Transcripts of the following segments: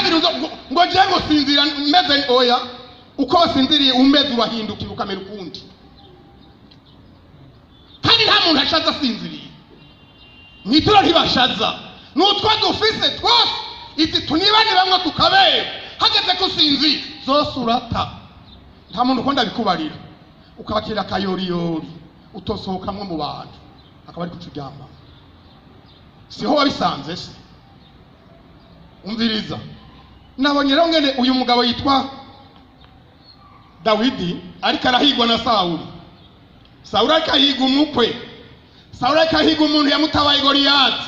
Ntihagire ngo je ngo sinzira meze oya. Uko wasinziriye umeze urahindukira ukamera ukundi. Kandi nta muntu ashaza asinziriye. Mwituro ntibashaza. Nutwo dufise twose izi tunibane bamwe tukabera. Hageze ko usinzira zose urata. Nta muntu ukunda bikubarira. Ukakira akayoriyori utosohokamwo mu bantu akaba ari kucuryama. Siho wabisanze se? Umviriza. Nabonye rero ngene uyu mugabo yitwa Dawidi ariko arahigwa na Sawuli. Sawuli ariko ahiga umukwe. Sawuli ariko ahiga umuntu yamutabaye Goliyati.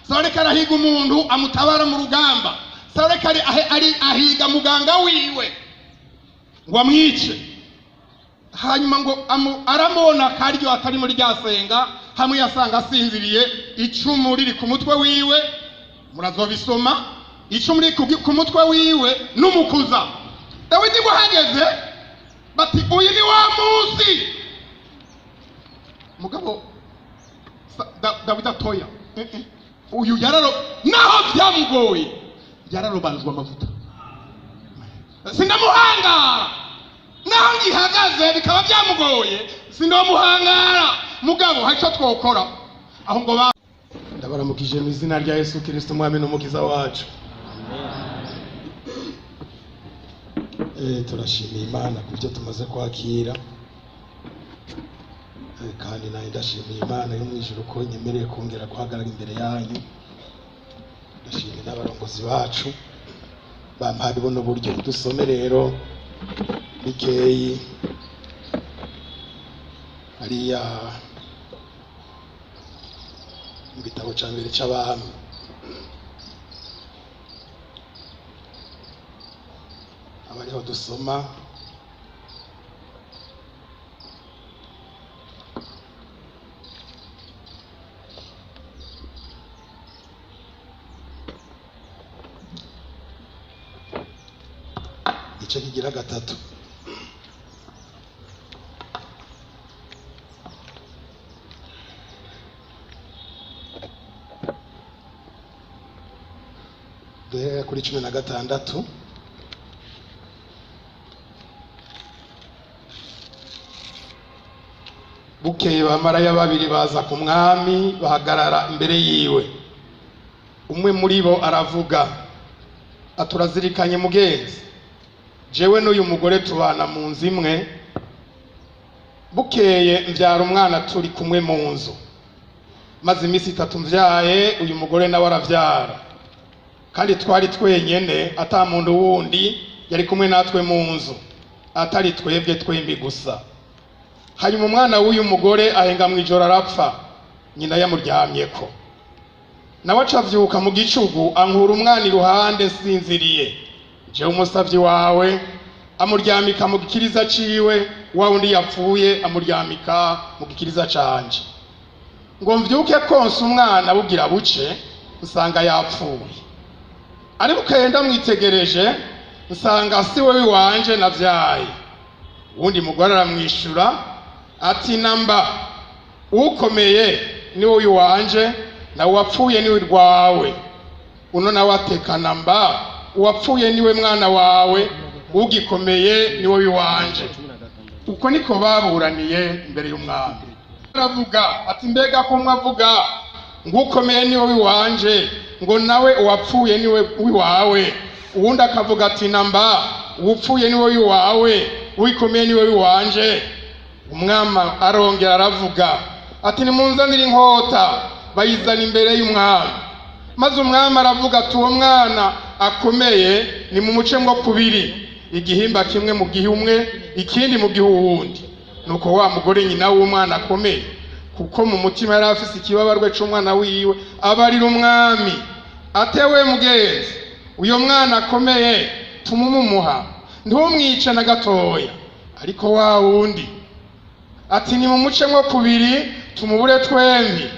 Sawuli ariko arahiga umuntu amutabara mu rugamba. Sawuli ariko ahiga muganga wiwe ngo amwice. Hanyuma ngo aramubona karyo atari muri ryasenga, hamwe yasanga asinziriye, icumu riri ku mutwe wiwe, murazobisoma, icumu riri ku mutwe wiwe n'umukuza. Dawidi ngo hageze bati uyu ni wa munsi. Mugabo Dawidi atoya. Uyu yararo naho byamugoye yararobanzwe amavuta. Sindamuhangara. Naho ngihagaze bikaba byamugoye sindamuhangara. Mugabo hari icyo twokora aho ngo ndabaramukije mu izina rya Yesu Kristo umwami n'umukiza wacu. Turashimiye Imana ku byo tumaze kwakira. Kandi nayo ndashimiye Imana yo mu ijuru ko nyemereye kongera guhagarara imbere yanyu. Ndashimiye n'abarongozi bacu bampaye buno buryo. Dusome rero bikeyi hariya mu gitabo ca mbere c'Abami. Abariho dusoma igice kigira gatatu. Duhere kuri 16. Bukeye abamaraya babiri baza ku mwami bahagarara imbere yiwe. Umwe muri bo aravuga aturazirikanye mugenzi, jewe n'uyu mugore tubana mu nzu imwe. Bukeye mbyara umwana turi kumwe mu nzu. Maze iminsi itatu mvyaye, uyu mugore nawe aravyara. Kandi twari twenyene, ata muntu wundi yari kumwe natwe mu nzu, atari twebwe twembi gusa. Hanyuma umwana w'uyu mugore ahenga mw'ijoro arapfa, nyina yamuryamyeko. Nawe acavyuka mu gicugu ankura umwana iruhande nsinziriye. Jewe umusavyi wawe amuryamika mu gikiriza ciwe, wa wundi yapfuye amuryamika mu gikiriza canje. Ngo mvyuke konsa umwana bugira buce, nsanga yapfuye. Ari bukeye ndamwitegereje, nsanga si we wanje navyaye. Uwundi mugore aramwishura ati namba ukomeye ni uyu wanje, nawe wapfuye ni rwawe. Uno nawe ateka namba uwapfuye niwe mwana wawe, ugikomeye ni wowe wanje. Uko niko baburaniye imbere y'umwami. Aravuga ati mbega ko mwavuga ngo ukomeye ni wowe wanje, ngo nawe uwapfuye niwe wawe. Uwundi akavuga ati namba uwupfuye ni wowe wawe, uwikomeye ni wowe wanje. Umwami arongera aravuga ati nimunzanire inkota. Bayizana imbere y'umwami. Maze umwami aravuga ati uwo mwana akomeye ni mu muce mwo kubiri, igihimba kimwe mu gihe umwe, ikindi mu gihe uwundi. Nuko wa mugore nyina w'umwana akomeye, kuko mu mutima yari afise ikibabarwe c'umwana wiwe, abarira umwami atewe mugenzi, uyo mwana akomeye tumumumuha, ntumwice na gatoya. Ariko wa wundi ati ni mu muce mwo kubiri tumubure twembi.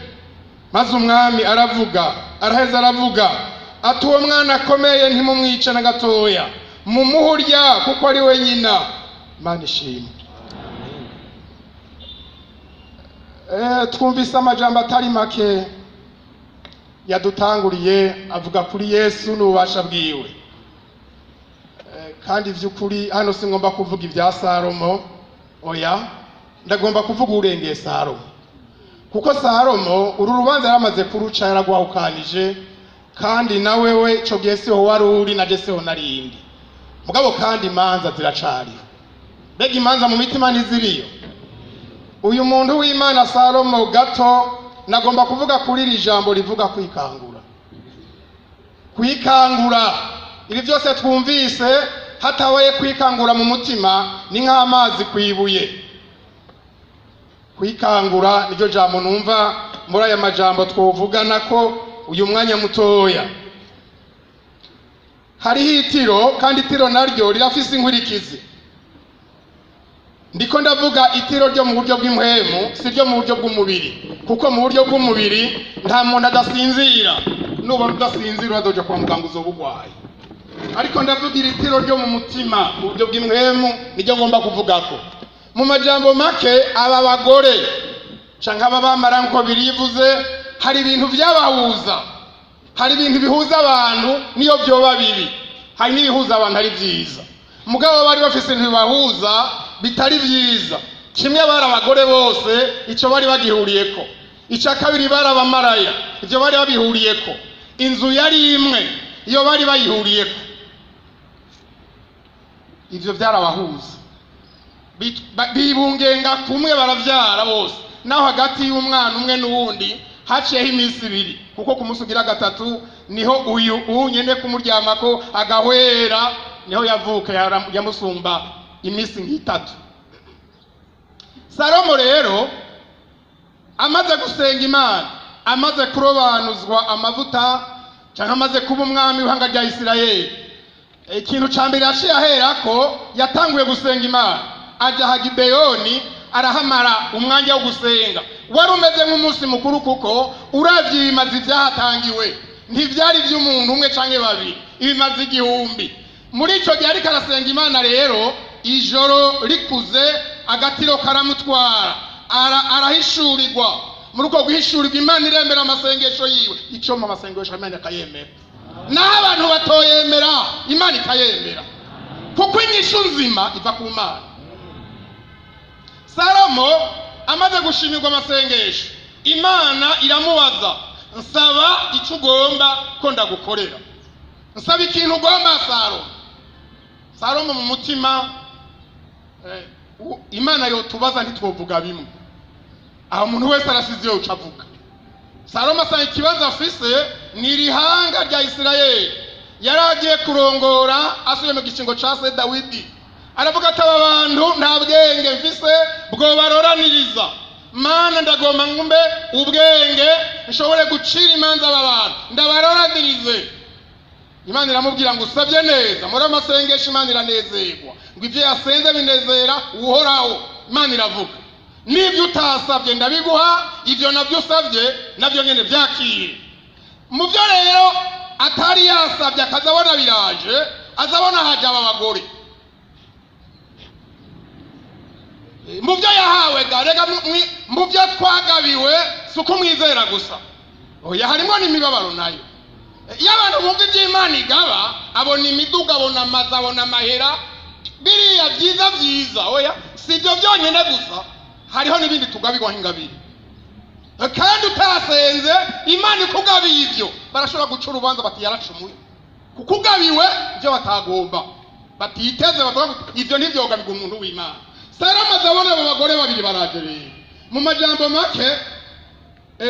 Maze umwami aravuga, araheza aravuga ati uwo mwana akomeye ntimumwice na gatoya, mumuhurya kuko ari we nyina. Imana ishimwe. Twumvise amajambo atari make yadutanguriye avuga kuri Yesu n'ububasha bwiwe. Kandi vy'ukuri hano singomba kuvuga ibya Salomo, oya, ndagomba kuvuga urengeye Salomo, kuko Salomo uru rubanza yaramaze kuruca, yaragwahukanije, kandi na wewe ico gihe siho wari uri, naje siho narindi. Mugabo kandi imanza ziracariho. Mbega imanza mu mitima ntiziriyo? Uyu muntu w'Imana Salomo gato nagomba kuvuga kuri iri jambo rivuga kwikangura. Kwikangura, ibi byose twumvise, hatabaye kwikangura mu mutima ni nk'amazi kwibuye. Kwikangura niryo jambo numva muri aya majambo twovugana ko uyu mwanya mutoya. Hariho itiro, kandi itiro naryo rirafise inkurikizi. Ndiko ndavuga itiro ryo mu buryo bw'impwemu, si ryo mu buryo bw'umubiri, kuko mu buryo bw'umubiri nta muntu adasinzira. Nubona udasinzira uradoja kwa muganga, uzoba urwaye. Ariko ndavuga iri tiro ryo mu mutima, mu buryo bw'impwemu, niryo ngomba kuvugako. Mu majambo make, aba bagore canke aba bamara, nkuko birivuze, hari ibintu vyabahuza. Hari ibintu bihuza abantu niyo vyoba bibi, hari n'ibihuza abantu ari vyiza. Mugabo bari bafise ibintu bibahuza bitari vyiza. Kimwe, bari abagore bose, ico bari bagihuriyeko. Ica kabiri, bari abamaraya, ivyo bari babihuriyeko. Inzu yari imwe, iyo bari bayihuriyeko. Ivyo vyarabahuza. Bibungenga kumwe, baravyara bose, naho hagati y'umwana umwe n'uwundi haciyeho iminsi 2, kuko ku munsi ugira gatatu niho uyu unyene kumuryamako agahwera, niho yavuka, yamusumba iminsi nk'itatu. Salomo rero amaze gusenga Imana, amaze kurobanuzwa amavuta canke amaze kuba umwami w'ihanga rya Isirayeli, ikintu ca mbere yaciye aherako, yatanguye gusenga Imana. Aja Hagibeyoni, arahamara umwanya wo gusenga. Wari umeze nk'umunsi mukuru, kuko uravye ibimazi vyahatangiwe ntivyari ivy'umuntu umwe canke babiri, ibimazi 1000. Muri ico gihe ariko arasenga Imana rero, ijoro rikuze, agatiro karamutwara, arahishurirwa. Muri uko guhishurirwa, Imana iremera amasengesho yiwe. Ico mu amasengesho Imana ikayemera, naho abantu batoyemera, Imana ikayemera, kuko inyishu nzima iva ku Mana. Salomo amaze gushimirwa amasengesho, Imana iramubaza: "Nsaba icyo ugomba ko ndagukorera, nsaba ikintu ugomba, Salomo." Salomo mu mutima, Imana yotubaza ntitwovuga bimwe. Aho umuntu wese arasize iyo uca avuga. Salomo asanga ikibazo afise ni irihanga rya Isirayeli yari agiye kurongora asubiye mu gishingo ca se Dawidi. Aravuga ati: "Aba bantu nta bwenge mfise bwobaroraniriza. Mana, ndagomba ngumbe ubwenge nshobore gucira imanza aba bantu, ndabaroranirize." Imana iramubwira ngo: "Usabye neza." Muri amasengesho Imana iranezerwa, ngo ibyo yasenze binezera Uhoraho. Imana iravuga: "N'ibyo utasabye ndabiguha, ibyo nabyo usabye nabyo nyene byakire." Mu byo rero atari yasabye, akazabona biraje, azabona haje aba bagore. Mu byo yahawe ga rega, mu byo twagabiwe si uko umwizera gusa, oya, harimo n'imibabaro nayo. Iyo abantu bumva iby'Imana igaba, abona imiduga, abona amazu, abona amahera, biriya byiza byiza. Oya, si ibyo byonyine gusa, hariho n'ibindi tugabirwa nk'ingabire. Kandi utasenze Imana ikugabiye ibyo, barashobora guca urubanza bati: "Yaracumuye", kuko ugabiwe ibyo batagomba, batiteze, bavuga ngo ibyo ntibyogabirwa umuntu w'Imana. Salomo azabona abo bagore babiri baraje. Rero mu majambo make,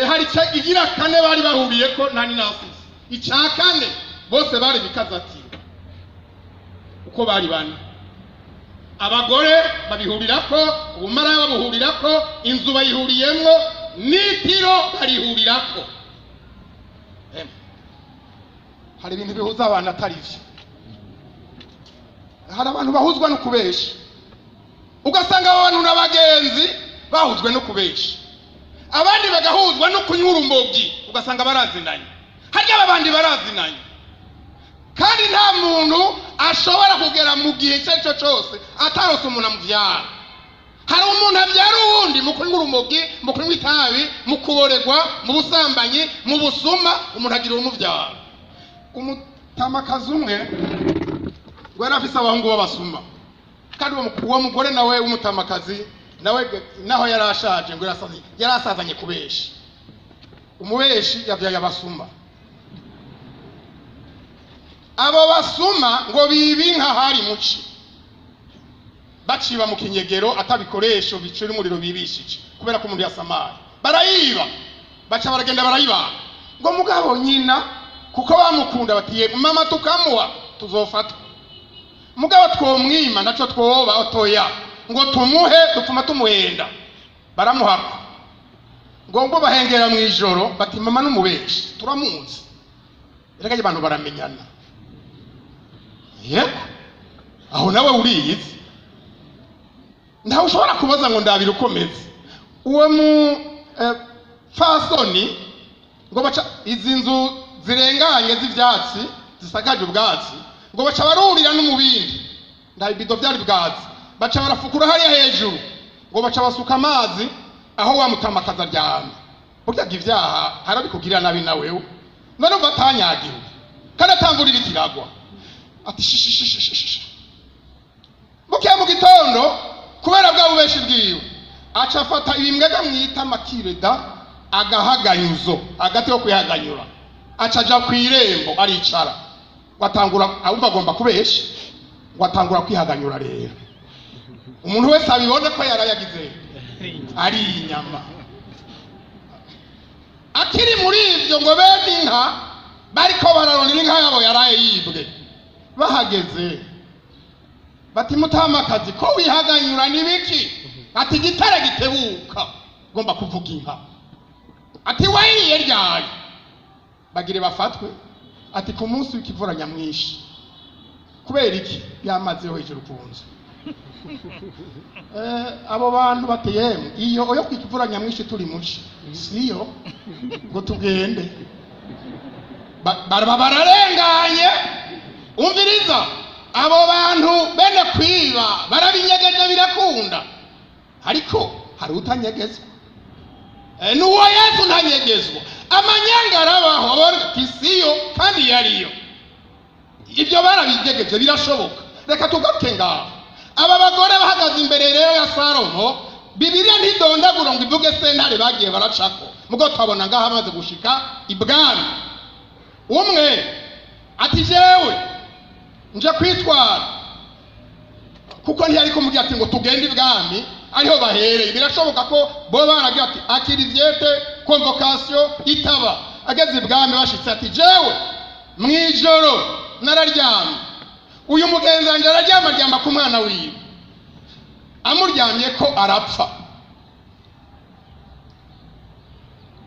hari icya igira kane bari bahuriye ko nani nasize. Icya kane, bose bari bikazatira uko bari bane. Abagore babihurirako, ubumaraya babuhurirako, inzu bayihuriyemwo, n'itiro barihurirako. Hari ibintu bihuza abantu atari vyo. Hari abantu bahuzwa no kubesha, ugasanga abo bantu n'abagenzi bahujwe no kubesha. Abandi bagahuzwa no kunywa urumogi, ugasanga barazinanye. Harya aba bandi barazinanye, kandi nta muntu ashobora kugera mu gihe icyo ari cyo cyose atarose umuntu amubyara. Hari umuntu abyara uwundi mu kunywa urumogi, mu kunywa itabi, mu kuboregwa, mu busambanyi, mu busuma. Umuntu agira umubyara. Umutamakazi umwe Ngo yari afise abahungu b'abasuma, kandi uwo mugore nawe w'umutamakazi nawe naho yari ashaje, ngo yari asazanye kubeshi. Umubeshi yavyaye abasuma. Abo basuma ngo biba inka hari muci, baciba mu kinyegero, atabikoresho bicira umuriro bibishije, kubera ko umuntu yasamaye barayiba, baca baragenda barayibaga. Ngo mugabo nyina, kuko bamukunda, batiye mama tukamuha tuzofata, mugabo twomwima naco twoba otoya, ngo tumuhe dupfuma tumuhenda. Baramuhaka ngo bahengera mu ijoro, bati mama n'umubeshi turamuzi. Erega abantu baramenyana. Yego, aho nawe uriyizi, ntawe ushobora kubaza ngo ndabira ukomeze. Uwo mu fasoni ngo baca izi nzu zirenganye z'ivyatsi zisakaje ubwatsi, ngo baca barurira no mu bindi, nta ibido byari bwatsi, baca barafukura hariya hejuru, ngo baca basuka amazi aho wa mutamakazi aryamye. Burya ivyaha harabikugirira nabi na wewe. None umva atanyagiwe kandi atamvura iriko iragwa, ati shishishishishishi. Bukeye mu gitondo, kubera bwa bubeshi bwiwe, aca afata ibimwega mwita makireda, agahaganyuzo, agati ko kwihaganyura, aca aja kw'irembo aricara, watangura ahubwo agomba kubesha, watangura kwihaganyura. Rero umuntu wese abibone ko yarayagize ari inyama. Akiri muri ivyo, ngo bene inka bariko bararondera inka yabo yaraye yibwe bahageze, bati mutamakazi, ko wihaganyura nibiki? Ati igitare gitebuka, ngomba kuvuga inka. Ati wayiriye ryari? Bagire bafatwe. Ati ku munsi w'ikivura nyamwinshi. Kubera iki? Yamaze yo hejuru ku nzu. Abo bantu bateye iyo oyo kwikivura nyamwinshi turi muci siyo, ngo tugende. Baraba bararenganye. Umviriza, abo bantu bene kwiba barabinyegeje birakunda, ariko hari utanyegezwa. N'uwo Yesu ntanyegezwa. Amanyanga arabaho, ati siyo kandi yariyo. Ibyo barabinyegeje birashoboka. Reka tugaruke ngaho. Aba bagore bahagaze imbere rero ya Salomo, Bibiliya ntidondagura ngo ivuge sentare bagiye baracako, mugo twabona ngaho amaze gushika ibwami. Umwe ati jewe nje kwitwara, kuko ntiyari kumubwira ati ngo tugende ibwami ariho bahereye. Birashoboka ko bo baragira ati akira ivyete convocation itaba. Ageze ibwami, bashitse, ati jewe mwijoro nararyamye, uyu mugenzi wanje araryama, aryama ku mwana wiwe, amuryamye ko arapfa.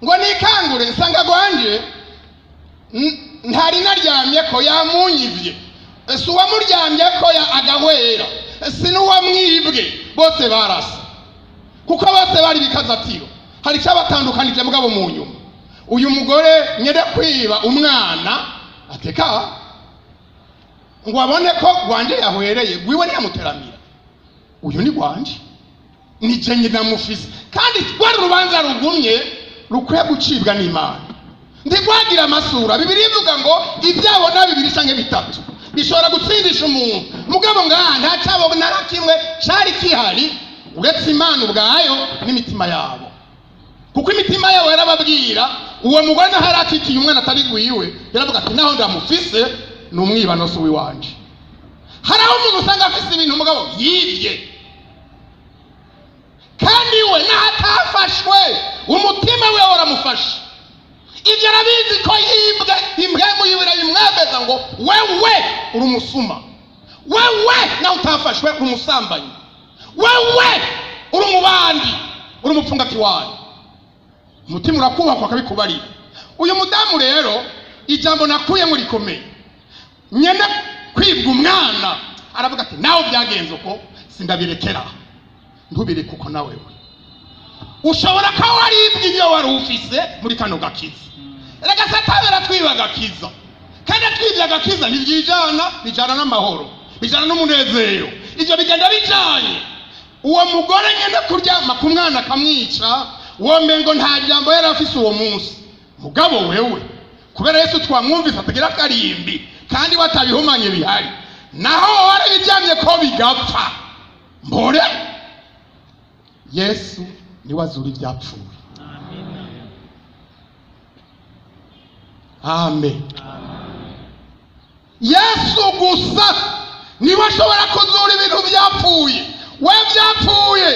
Ngo nikangure nsanga gwanje ntari naryamye ko yamunyivye, si uwamuryamye ko agahwera, si n'uwamwibwe, bose barasa, kuko bose bari bikazatiro. Hari icyabatandukanije mugabo mu nyuma uyu mugore nyere kwiba umwana ateka ngo abone ko gwanje yahwereye, gwiwe ntiyamuteramira. Uyu ni gwanje, ni je nyina mufise, kandi rwari urubanza rugumye rukwiye gucibwa n'Imana. Ntigwagira amasura. Bibiliya ivuga ngo ibyabona bibiri canke bitatu bishobora gutsindisha umuntu, mugabo ngaha nta cyabona na kimwe cari kihari uretse Imana ubwayo n'imitima yabo, kuko imitima yabo yarababwira. Uwo mugore naho yarakikiye umwana atari gwiwe, yaravuga ati naho ndamufise ni umwibano, si uwiwanje. Hari aho umuntu usanga afise ibintu mugabo yibye, kandi we naho atafashwe umutima we waramufashe. Ibyo arabizi ko yibwe, impwemu yiwe irabimwemeza ngo wewe uri umusuma, wewe nawe utafashwe uri umusambanyi, wewe uri umubandi, uri umupfungati wayo. Umutima urakubakwa akabikubarira. Uyu mudamu rero, ijambo nakuyemo rikomeye, nyene kwibwa umwana aravuga ati nawe byagenze uko sindabirekera. Ntubireke uko nawe we ushobora kuba waribwa ibyo wari ufise muri kano gakiza. Reka Satani aratwiba agakiza, kandi atwibye agakiza ntibyijana, bijana n'amahoro, bijana n'umunezero, ibyo bigenda bijanye. Uwo mugore nyene kuryama ku mwana akamwica, wombe ngo nta jambo yari afise uwo munsi. Mugabo wewe kubera Yesu twamwumvise atagira akarimbi kandi we atabihumanye bihari, Naho warabiryamye ko bigapfa, mbore Yesu niwe azura ibyapfuye. Amen. Yesu gusa niwe ashobora kuzura ibintu byapfuye. We byapfuye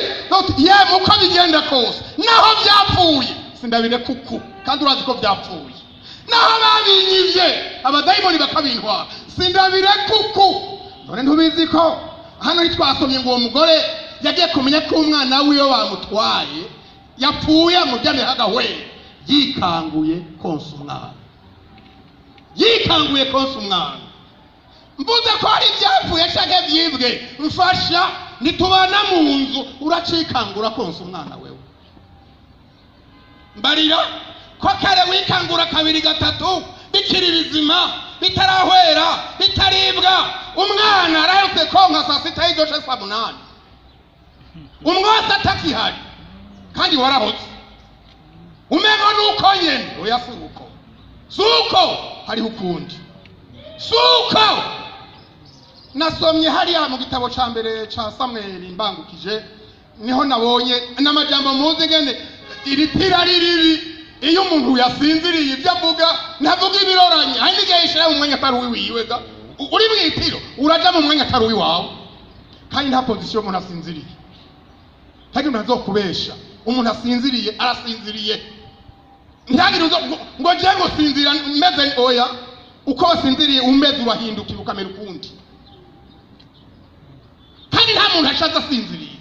yemwe uko bigenda kose, naho byapfuye sindabire kuku, kandi urazi ko byapfuye. Naho babinyivye abadayimoni bakabintwara, sindabire kuku. None ntubizi ko hano ntitwasomye ngo uwo mugore yagiye kumenya ko umwana wiwe bamutwaye yapfuye amuryamye hagahwera, yikanguye konsa umwana, yikanguye konsa umwana. Mvuze ko hari ibyapfuye canke byibwe, mfasha nitubana mu nzu, uracikangura konsa umwana wewe. Mbarira ko kare wikangura kabiri gatatu bikiri bizima, bitarahwera, bitaribwa. Umwana araherutse konka saa sita y'ijoro saa munani, umwotsi atakihari kandi warahotse, umengo nuko nyene. Oya, si uko, si uko, hariho ukundi, si uko. Nasomye hariya mu gitabo ca mbere ca Samweli mbangukije, niho nabonye n'amajambo muzi ngene iri tira ari ribi. Iyo umuntu yasinziriye ibyo avuga ntavuga ibiroranye, hari n'igihe yishira mu mwanya atari uwiwiwe ga. Uri mw'itiro uraja mu mwanya atari uwiwawe, kandi nta position umuntu asinziriye. Ntagire umuntu azokubesha, umuntu asinziriye arasinziriye, ntihagire uzo ngo nje ngo sinzira meze. Oya, uko wasinziriye umeze urahindukira ukamera ukundi, kandi nta muntu ashaza asinziriye.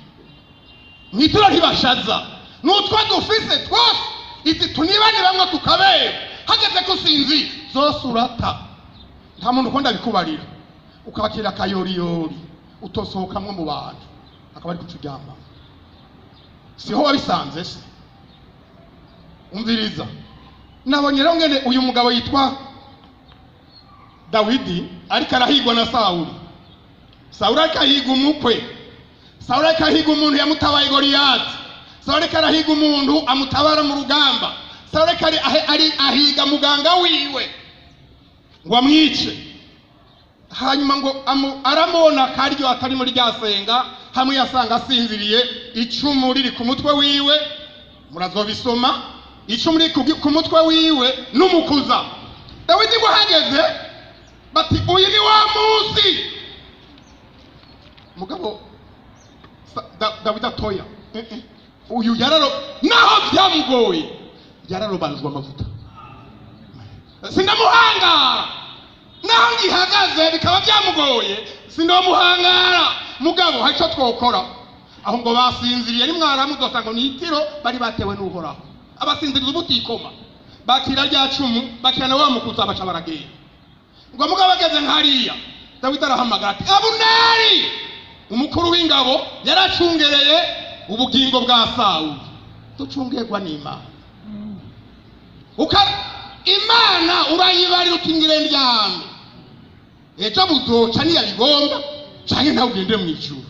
Mw'itiro ntibashaza, n'utwo dufise twose izi tunibane bamwe tukabera, hageze ko usinzira zose urata. Nta muntu ukunda bikubarira, ukakira akayoriyori utosohokamwo mu bantu, akaba ari kucuryama. Siho wabisanze se? Umviriza, nabonye rero ngene uyu mugabo yitwa Dawidi ariko arahigwa na Sawuli. Sawuli ariko ahiga umukwe, Sawuli ariko ahiga umuntu yamutabaye Goliyati, Sawuli ariko arahiga umuntu amutabara mu rugamba, Sawuli ariko ahiga muganga wiwe ngo amwice. Hanyuma ngo aramubona akaryo atari muri rya senga, hamwe yasanga asinziriye, icumu riri ku mutwe wiwe, murazobisoma, icumu riri ku mutwe wiwe n'umukuza. Dawidi ngo hageze bati uyu ni wa munsi. Mugabo Dawidi atoya, uyu yararo, naho byamugoye yararobanujwe amavuta, sindamuhangara. Naho ngihagaze bikaba byamugoye sindamuhangara. Mugabo hari icyo twokora aho ngo basinziriye, nimwaramu uzosanga ni itiro bari batewe n'Uhoraho, abasinziriza ubutikoma, bakira rya cumu, bakira na wa mukuza, baca baragenda. Ngo mugabo ageze nk'hariya, Dawidi arahamagara ati Abuneri, umukuru w'ingabo yaracungereye ubugingo bwa Sawuli. Ducungerwa n'Imana. Imana urayibarira uti ngire ndyame, ejo buzoca niyabigomba canke nawe ugende mw'ijuru.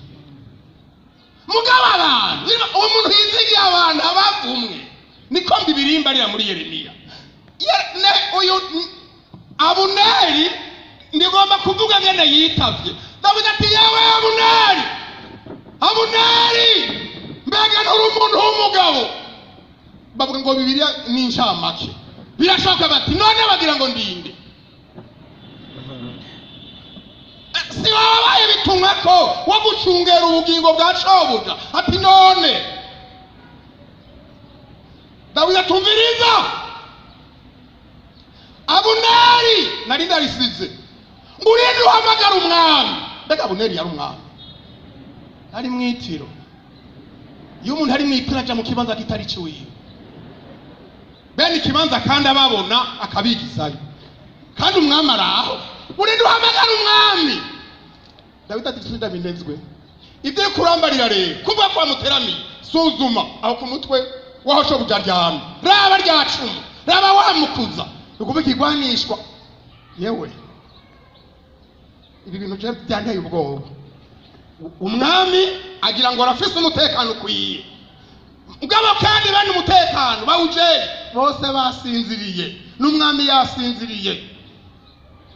Mugabo abantu, uwo muntu yizigiye abantu abavumwe, niko mbibirimbarira muri Yeremiya. Uyu Abuneri ndigomba kuvuga ngene yitavye. Dawidi ati yewe Abuneri, Abuneri, mbega nturi umuntu w'umugabo? Bavuga ngo Bibiliya ni incamake, birashoboka bati none bagira ngo ndinde si wabaye bitumwa ko wo gucungera ubugingo bwa shobuja? Ati none. Dawidi atumviriza, Abuneri nari ndarisize ngo urinde uhamagara umwami. Mbega Abuneri yari umwami, ari mwitiro. Iyo umuntu ari mwitiro aja mu kibanza kitari ciwiwe, bene ikibanza kandi ababona akabigizayo, kandi umwami araho, urinde uhamagara umwami. Dawidi ati sindabinezwe ibyo kurambarira rero kuvuga ko wamuteramiye. Suzuma aho ku mutwe waho shobuja aryamye, raba rya cumu, raba wamukuza, ukuvuga igwanishwa. Yewe ibi bintu je byanteye ubwoba. Umwami agira ngo arafise umutekano ukwiye, mugabo kandi bene umutekano bawujeye bose basinziriye, n'umwami yasinziriye.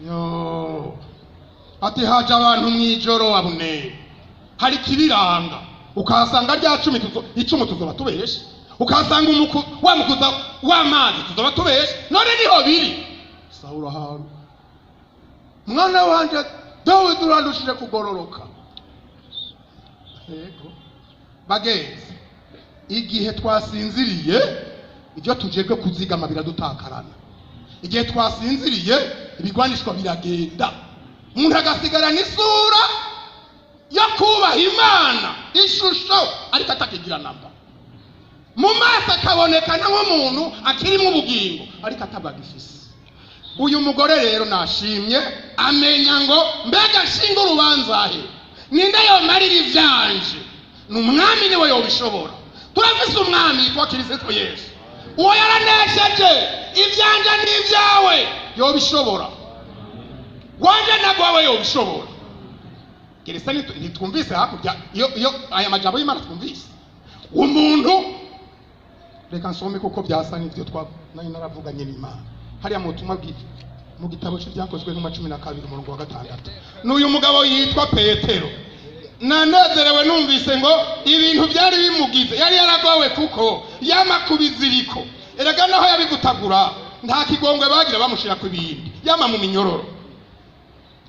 Yo, Ati haje abantu mw'ijoro, Abuneri, hari ikibiranga, ukahasanga rya cumi icumu, tuzoba tubeshe, ukahasanga umuku wa mukuza w'amazi, tuzoba tubeshe. None niho biri. Sawulo ahantu, mwana wanje Dawidi, urandushije kugororoka. Yego bagenzi, igihe twasinziriye, ibyo tujejwe kuzigama biradutakarana. Igihe twasinziriye, ibigwanishwa biragenda, umuntu agasigarana isura yo kubaha Imana, ishusho, ariko atakigira namba. Mu maso akabonekana nk'umuntu akirimo ubugingo, ariko atabwagifise. Uyu mugore rero nashimye amenya ngo mbega nshinga urubanza he? Ninde yomarira ivyanje? Ni umwami, niwe yobishobora. Turafise umwami yitwa Kirisito Yesu. Uwo yaranesheje ivyanje n'ivyawe, yobishobora. Wanje nagwawe, yobishobora. Geresa ntitwumvise hakurya iyo aya majambo y'Imana twumvise umuntu. Reka nsome kuko byasa n'ivyo twa nari naravuganye n'Imana hariya mu butumwa mu gitabo cy'Ibyakozwe n'uma 12, umurongo wa 6. N'uyu mugabo yitwa Petero, nanezerewe numvise ngo ibintu byari bimugize, yari yaragowe kuko yama ku biziriko. Erega naho yabigutagura, nta kigongwe bagira, bamushira ku ibindi, yama mu minyororo,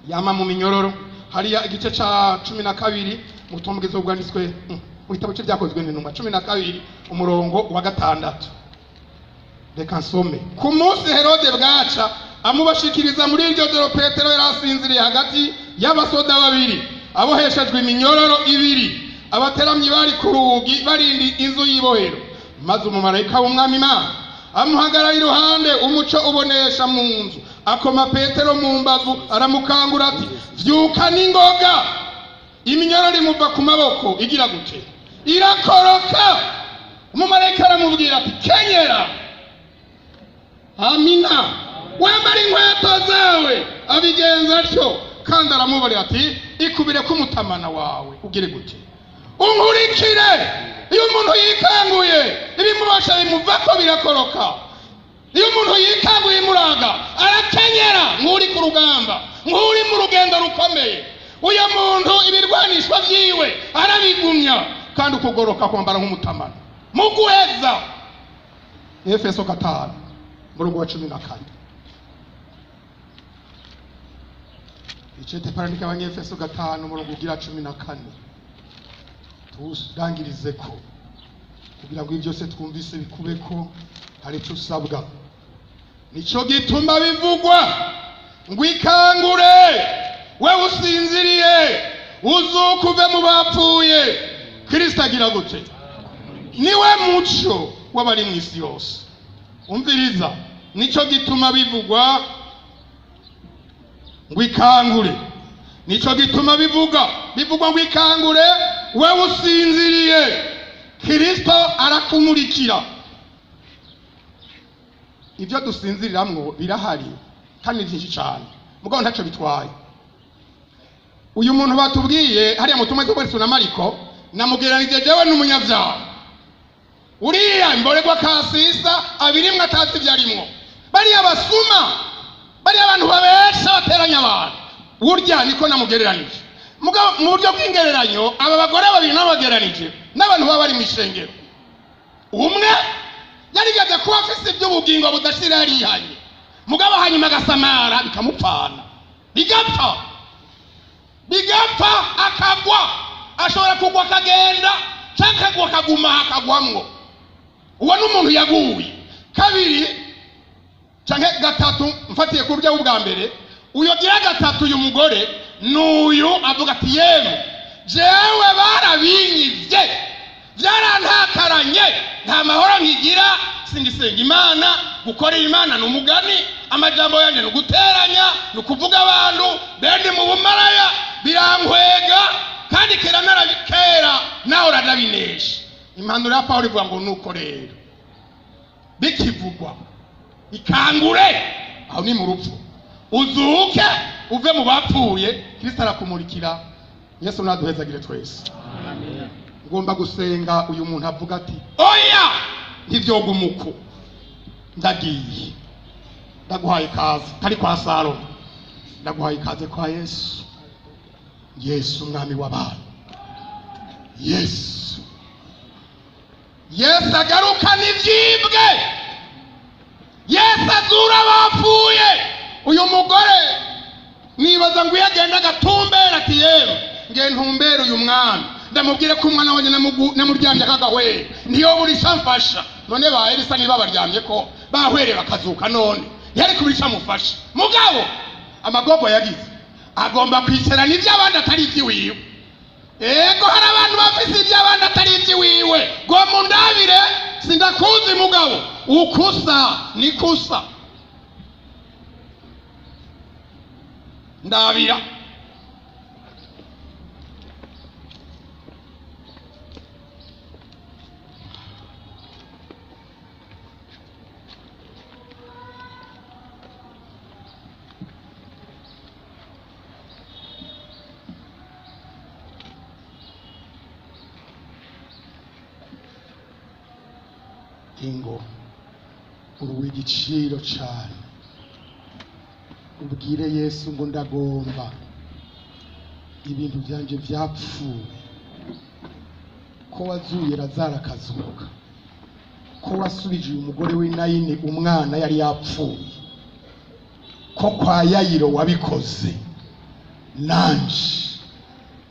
yama mu minyororo. Hariya igice ca 12 mu butumwa bwiza bwanditswe mu gitabo cy'Ibyakozwe n'Intumwa, 12, umurongo wa 6. Reka nsome. Ku munsi Herode bwaca amubashikiriza, muri iryo joro Petero yari asinziriye hagati y'abasoda babiri, aboheshejwe iminyororo ibiri. Abateramyi bari ku rugi barinda inzu y'ibohero. Maze umumarayika w'Umwami Imana amuhagarara iruhande, umuco ubonesha mu nzu, akoma Petero mu mbavu, aramukangura ati: "Vyuka n'ingoga." Iminyororo imuva ku maboko, igira gute? Irakoroka. Umumarayika aramubwira ati: "Kenyera." Amina. "Wambara inkweto zawe." Abigenza atyo. Kandi aramubarira ati: "Ikubire k'umutamana wawe, ugire gute? Unkurikire." Iyo umuntu yikanguye, ibimubasha bimuvako, birakoroka. Iyo umuntu yikanguye imuraga, arakenyera nk'uri ku rugamba, nk'uri mu rugendo rukomeye. Uyo muntu ibirwanishwa vyiwe arabigumya, kandi ukugoroka kwambara nk'umutamana. Mu guheza, Efeso 5, murongo wa 14. Icete parandika Abanyefeso 5, umurongo ugira 14, turangirizeko kugira ngo ibyo byose twumvise bikubeko. Hari icyo usabwa. Nico gituma bivugwa ngo: "Ikangure, wewe usinziriye, uzuke uve mu bapfuye, Kristo agira gute? Niwe muco w'abari mu isi yose." Umviriza, nico gituma bivugwa ngo ikangure, nico gituma bivugwa ngo: "Ikangure, wewe usinziriye, Kristo arakumurikira." Ibyo dusinziriramwo birahari kandi byinshi cyane, mugabo ntacyo bitwaye. Uyu muntu batubwiye hariya mu tumwe twese na Mariko, namugereranije jewe n'umunyabyaha uriya imborerwa kasisa abirimwo atazi ibyo arimwo, bariya basuma, bariya abantu babesha, bateranya abantu. Burya niko namugereranije. Mugabo mu buryo bw'ingereranyo, aba bagore babiri nabagereranije n'abantu baba bari mu ishengero. Umwe yarigeze kuba afise iby'ubugingo budashira, yarihanye, mugabo hanyuma agasamara, bikamupfana, bigapfa, bigapfa, akagwa. Ashobora kugwa akagenda, cyangwa akagwa akaguma, akagwamwo. Uwo ni umuntu yaguye. Kabiri canke gatatu, mfatiye ku buryo bwa mbere, uyo gira gatatu, uyu mugore n'uyu avuga ati: "Yemwe, jewe barabinyivye, byarantakaranye, nta mahoro nkigira, singisenga Imana, gukorera Imana ni umugani, amajambo yanjye ni uguteranya, ni ukuvuga abantu bende mu bumaraya, birankwega, kandi kera kera nawe uranabinesha." Impanuro ya Pawulo ivuga ngo: "Nuko rero bikivugwa, ikangure," aho ni mu rupfu, "uzuke uve mu bapfuye, Kristo arakumurikira." Yesu naduhezagire twese. Ngomba gusenga. Uyu muntu avuga ati: "Oya, ntivyogumuko, ndagiye." Ndaguhaye ikaze kari kwa Salomo, ndaguhaye ikaze kwa Yesu. Yesu umwami w'abantu, Yesu, Yesu agarukana ivyibwe, Yesu azura abapfuye. Uyu mugore nibaza ngo iyo agenda agatumbera ati yewe nge ntumbere uyu mwami, ndamubwire ko umwana wanjye namuryamye akagahwera, ntiyobura icyo amfasha. None ba Elisa niba baryamye ko bahwereye bakazuka, none ntiyari kubura icyo amufasha. Mugabo amagogo yagize agomba kwicarana iby'abandi atari iby'iwiwe. Ego, hari abantu bafise iby'abandi atari iby'iwiwe. Ngo mundabire sindakuzi, mugabo ukusa nikusa ndabira. Ingo uruw'igiciro cyane, ubwire Yesu ngo ndagomba ibintu byanje byapfuye, ko wazuye Lazaro akazuka, ko wasubije uyu mugore w'i Nayini umwana yari yapfuye, ko kwa Yayiro wabikoze, nanje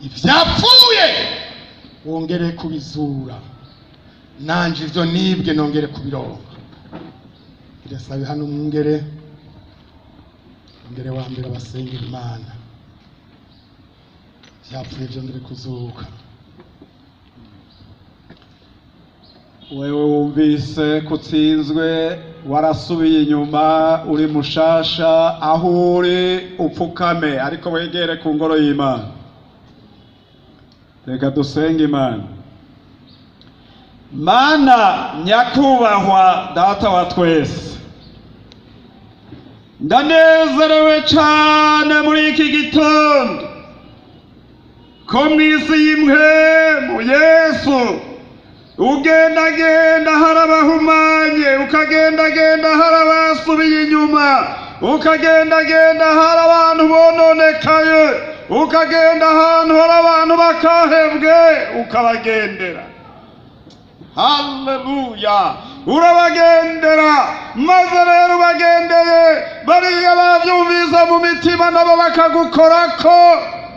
ivyapfuye wongere kubizura, nanje ivyo nibwe nongere kubironka. Birasabe hano umwungere, umwungere wa mbere abasengera Imana, vyapfuye vyongere kuzuka. Wewe wumvise kutsinzwe, warasubiye inyuma, uri mushasha, aho uri upfukame, ariko wegere ku ngoro y'Imana. Reka dusenge Imana. Mana nyakubahwa data wa twese, ndanezerewe cane muri iki gitondo ko mw'isi y'impwemu Yesu ugendagenda harabahumanye, ukagendagenda harabasubiye inyuma, ukagendagenda hari abantu bononekaye, ukagenda ahantu hari abantu bakahebwe, ukabagendera. Haleluya, urabagendera. Maze rero ubagendeye bariya bavyumvise mu mitima, nabo bakagukorako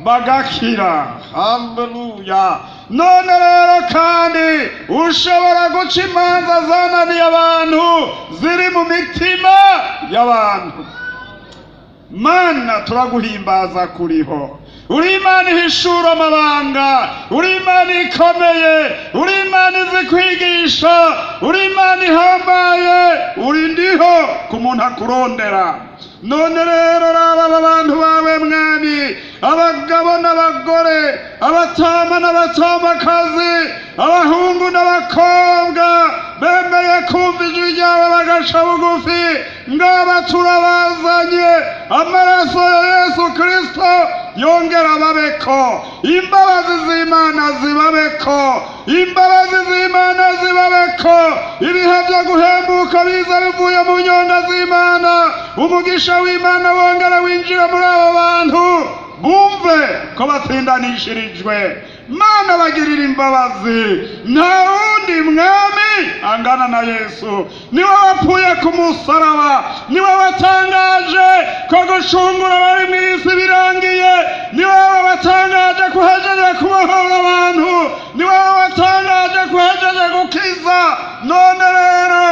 bagakira. Haleluya. None rero kandi ushobora guca imanza zananiye abantu ziri mu mitima y'abantu. Mana turaguhimbaza kuriho, uri Imana ihishura amabanga, uri Imana ikomeye, uri Imana izi kwigisha, uri Imana ihambaye, uri ndiho ku muntu akurondera. None rero raba aba bantu bawe mwami, abagabo n'abagore, abatama n'abatamakazi, abahungu n'abakobwa bemeye kumva ijwi ryawe bagaca bugufi, ngaba turabazanye, amaraso ya Yesu Kristo yongera ababeko, imbabazi z'Imana zibabeko, imbabazi z'Imana zibabeko, ibihe byo guhembuka biza bivuye mu nyonga z'Imana, umugisha w'Imana wongera winjira muri abo bantu, bumve ko batsindanishirijwe. Mana bagirira imbabazi, nta wundi mwami angana na Yesu. Niwe wapfuye ku musaraba, niwe watangaje ko gucungura abari mu isi birangiye, niwe watangaje ko uhejeje kubohora abantu, niwe watangaje ko uhejeje gukiza. None rero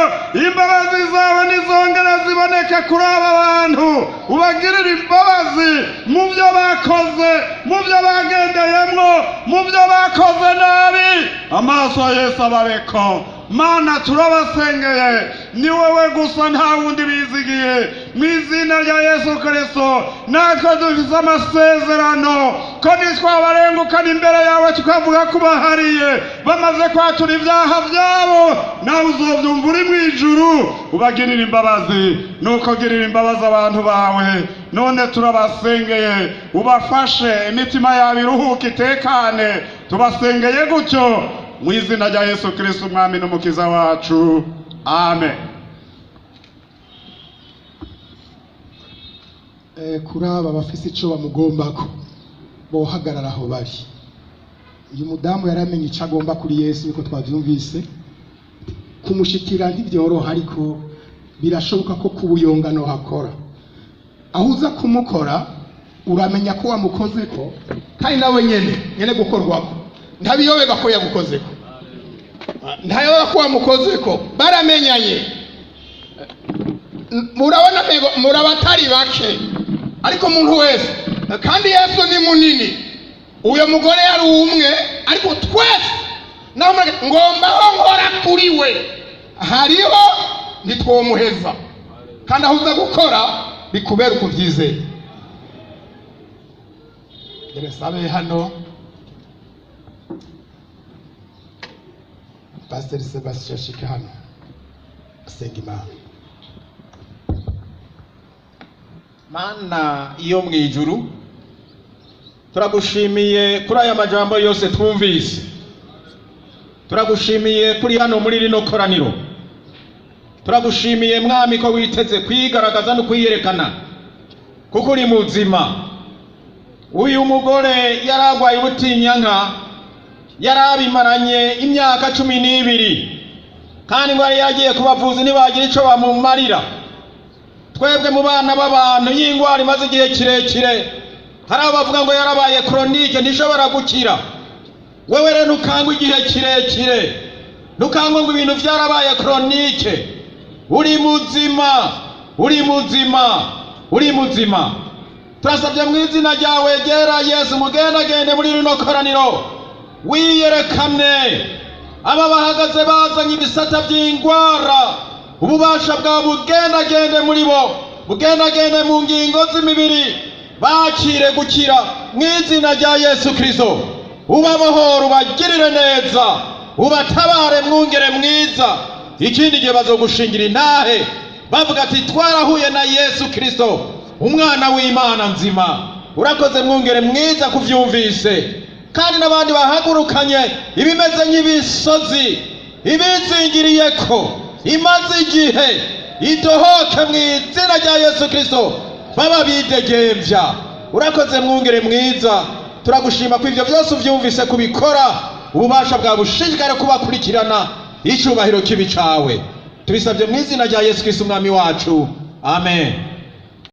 imbabazi zawe nizongera ziboneke kuri aba bantu, ubagirire imbabazi mu byo bakoze, mu byo bagendeyemwo, mu byo bakoze nabi, amaso ya Yesu ababeko. Mana turabasengeye, ni wowe gusa nta wundi bizigiye. Mu izina rya Yesu Kristo natwe dufise amasezerano ko nitwabarengukana imbere yawe tukavuga ko ubahariye, bamaze kwatura ibyaha byabo, nawe uzovyumva uri mu ijuru ubagirire imbabazi. Nuko girira imbabazi abantu bawe. None turabasengeye, ubafashe imitima yabo iruhuke itekane. Tubasengeye gutyo mu izina rya Yesu Kristo umwami n'umukiza wacu, amen. Kuri aba bafise ico bamugombako, Bohagarara aho bari. Uyu mudamu yaramenye icyo agomba kuri Yesu, niko twabyumvise. Kumushikira ntibyoroha, ariko birashoboka ko kubuyongano hakora. Aho uza kumukora, uramenya ko wamukoze ko, kandi nawe nyene nyene gukorwako ntabiyoberwa ko yagukozeko, ntayoberwa ko wamukozeko. Baramenyanye. Murabona ntego murabatari bake, ariko umuntu wese, kandi Yesu ni munini. Uyo mugore yari umwe, ariko twese naho ngomba aho nkora kuri we hariho, ntitwomuheza. Kandi aho uza gukora bikubera uko ubyizeye. Dore sabe hano Pasiteri Sebastien ashike hano asenga Imana. Mana iyo mu ijuru, turagushimiye kuri aya majambo yose twumvise. Turagushimiye kuri hano muri rino koraniro. Turagushimiye, Mwami, ko witeze kwigaragaza no kwiyerekana, kuko uri muzima. Uyu mugore yaragwaye ubutinyanka, yarabimaranye imyaka 12, kandi ngo yari yagiye ku bavuzi ntibagira ico bamumarira. Twebwe mu bana b'abantu, y'ingwara imaze igihe kirekire, hari abo bavuga ngo yarabaye chronique, ntishobora gukira. Wewe rero ntukangwe igihe kirekire, ntukangwe ngo ibintu byarabaye chronique. Uri muzima, uri muzima, uri muzima. Turasabye mu izina ryawe ryera Yesu, mugendagende muri rino koraniro, wiyerekane. Aba bahagaze bazanye ibisata by'ingwara, ububasha bwawe bugendagende muri bo, bugendagende mu ngingo z'imibiri, bakire gukira mu izina rya Yesu Kristo. Ubabohore, ubagirire neza, ubatabare, mwungere mwiza. Ikindi gihe bazogushingira intahe bavuga ati: "Twarahuye na Yesu Kristo, umwana w'Imana nzima." Urakoze, mwungere mwiza, kuvyumvise. Kandi n'abandi bahagurukanye ibimeze nk'ibisozi ibizingiriyeko imaze igihe, idohoke mu izina rya Yesu Kristo, baba bidegembya. Urakoze, mwungere mwiza. Turagushima ko ivyo byose uvyumvise kubikora. Ububasha bwawe bushishikare kubakurikirana. Icubahiro kibi cawe. Tubisabye mu izina rya Yesu Kristo, umwami wacu, amen.